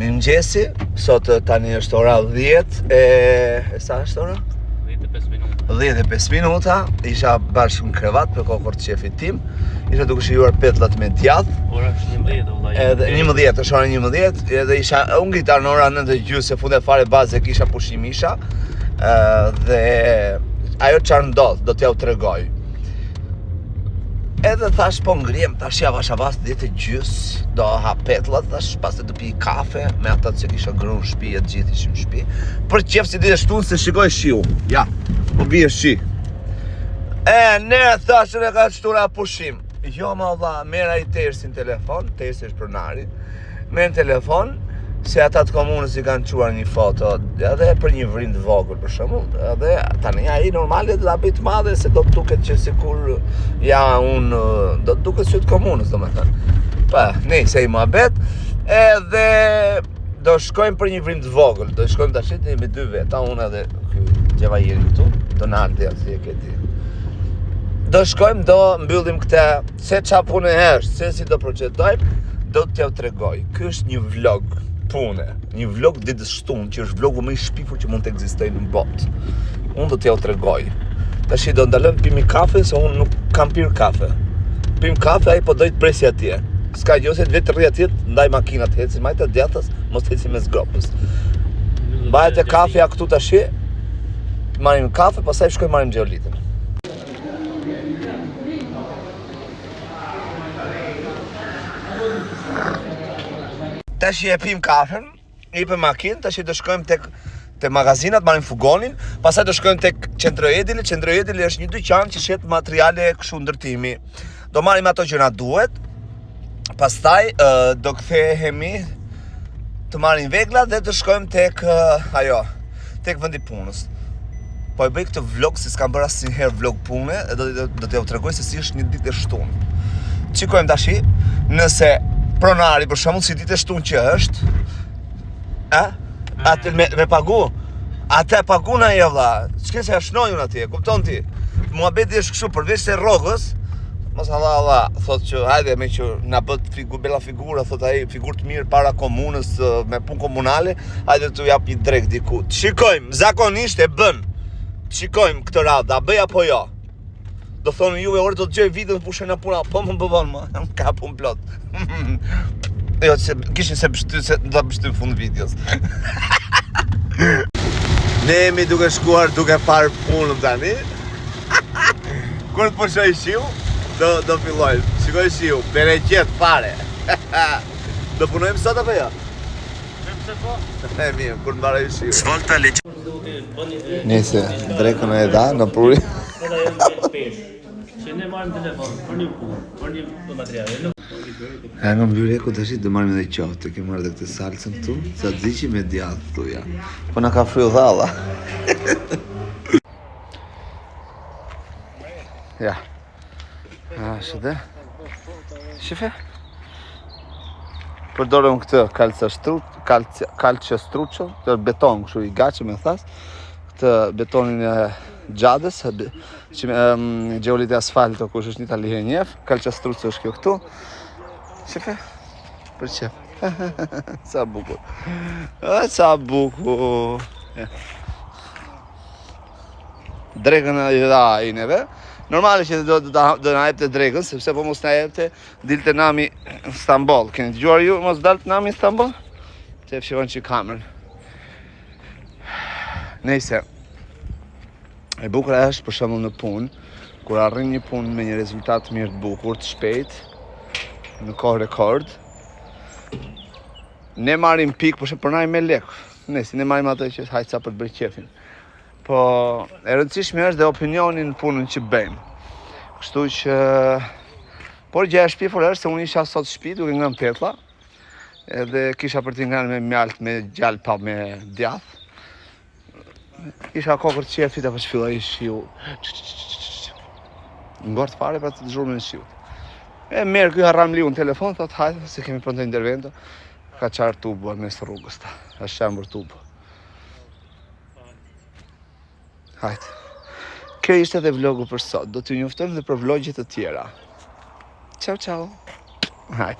Mirëmëngjesi, sot tani është ora 10 e... e sa është ora? 10 e 5 minuta. 10 e 5 minuta, isha bashkë në krevat për kokërr të qefit tim, isha duke shijuar petllat me djath. Ora është 11 o vëlla. Edhe 11, është ora 11, edhe isha u ngrita në ora 9 e gjysmë, se fundja fare baze kisha pushim isha. Ë dhe ajo çfarë ndodh, do t'jua tregoj. Edhe thash po ngrihem, tash avash avash 10 e gjys, do ha petllat, thash pastaj do pi kafe me ata që kisha ngrënë në shtëpi, e të gjithë ishim në shtëpi. Për qef si ditë e shtunë se shikoj shiu. Ja, po bie shi. E ne thash ne ka shtura pushim. Jo ma vlla, merr ai tersin telefon, tersi është pronari. Merr në telefon se ata të komunës i kanë çuar një foto edhe për një vrimë të vogël për shembull, edhe tani ai normale do ta bëj të madhe se do të duket që sikur ja un do të duket si të komunës domethënë. Pa, nejse i muhabet, edhe do shkojmë për një vrimë të vogël, do shkojmë tash ne me dy veta, unë edhe ky Xhevahiri këtu, Donaldi aty e ke ti. Do shkojmë, do mbyllim këtë Se ça pune është, se si do procedojmë, do t'jua tregoj. Ky është një vlog pune, një vlog ditë shtunë, që është vlogu më i shpifur që mund të ekzistojë në botë. Unë do t'jua tregoj. Tashi do ndalojmë pimi kafe, se unë nuk kam pirë kafe. Pim kafe, ai po do të presi atje. S'ka gjë se vetë rri atje, ndaj makinat ecin majtas djathtas, mos të ecin mes gropës. Mbahet e kafja këtu tashi, marrim kafe, pastaj shkojmë marrim xheolitën. Tashi e pim kafen, hipëm makinë, tashi do shkojmë tek te magazinat, marrim fugonin, pastaj do shkojmë tek Centro Edile, Centro Edile është një dyqan që shet materiale kështu ndërtimi. Do marrim ato që na duhet. Pastaj do kthehemi të marrim veglat dhe të shkojmë tek ajo, tek vendi i punës. Po e bëj këtë vlog se s'kam bërë asnjëherë vlog pune e do do, do t'jua tregoj se si është një ditë e shtunë. Shikojmë tashi nëse pronari për shembull si ditë e shtunë që është, a? Atë me, me pagu, atë e pagun ai vlla. Ç'ke se e shnoj unë atje, kupton ti? Muhabeti është kështu përveç se rrogës, mos Allah Allah, thotë që hajde me që na bët figu, bella figura, thotë ai, figurë të mirë para komunës me punë komunale, Hajde t'u jap një drekë diku. Të shikojmë, zakonisht e bën. Të shikojmë këtë radhë, a bëj apo jo. Do thonë juve, ore do të dëgjoj videon të pushoj nga puna, po më bëvon më, më ka punë plot. jo, se kishin se pështy, se do të pështy në fund videos. Ne jemi duke shkuar duke parë punën tani. Kur të pushoj shiu, do, do fillojmë. Shikoj shiu, bereqet fare. do punojmë sot apo jo? Pse po? E mirë, kur mbaroi shiu. Svolta le Nëse drekën e dha në pruri. Edhe ajo në peshë. Që ne marrim telefon për një punë, për një material. Nuk E nga byreku tash do marrim edhe qofte, ke marrë edhe këtë salcën këtu, tzatziki me djathë këtu ja. Po na ka fryu dhalla. ja. Ashtu dhe. Shife. Përdorëm këtë calcestruzzo, calce, calcestruzzo, të beton kështu i gatshëm e thas. Këtë betonin e Xhadës, që um, xheolite asfalto, kush është në Itali e njeh, calcestruzzo është kjo këtu. Shife. Për qef. sa bukur. A, sa bukur. Ja. Drekën e dha ai neve. Normale që do do do na jepte drekën, sepse po mos na jepte, dilte nami në Stamboll. Keni dëgjuar ju mos dalt nami në Stamboll? Të e fshivon që kamerën. Nejse, e bukura është për shembull në punë, kur arrin një punë me një rezultat të mirë të bukur, të shpejt, në kohë rekord, ne marrim pikë, për shembull pronari me lek. Nëse ne marrim atë që hajt sa për të bërë qefin. Po, e rëndësishme është dhe opinioni në punën që bëjmë. Kështu që por gjëja e shpifur është se unë isha sot në shtëpi duke ngrënë petlla. Edhe kisha për t'i ngrënë me mjaltë, me gjalpë, me djath. Isha kokërr qefit apo që filloi shiu. Ngort fare për atë zhurmën e shiut. E merr ky harramliu në telefon, thot hajde se kemi pronto intervento. Ka çarë tubo mes rrugës ta. Është shembur tubo. Hajde. Kjo ishte edhe vlogu për sot. Do t'ju njoftojmë dhe për vlogje të tjera. Ciao ciao. Hajde.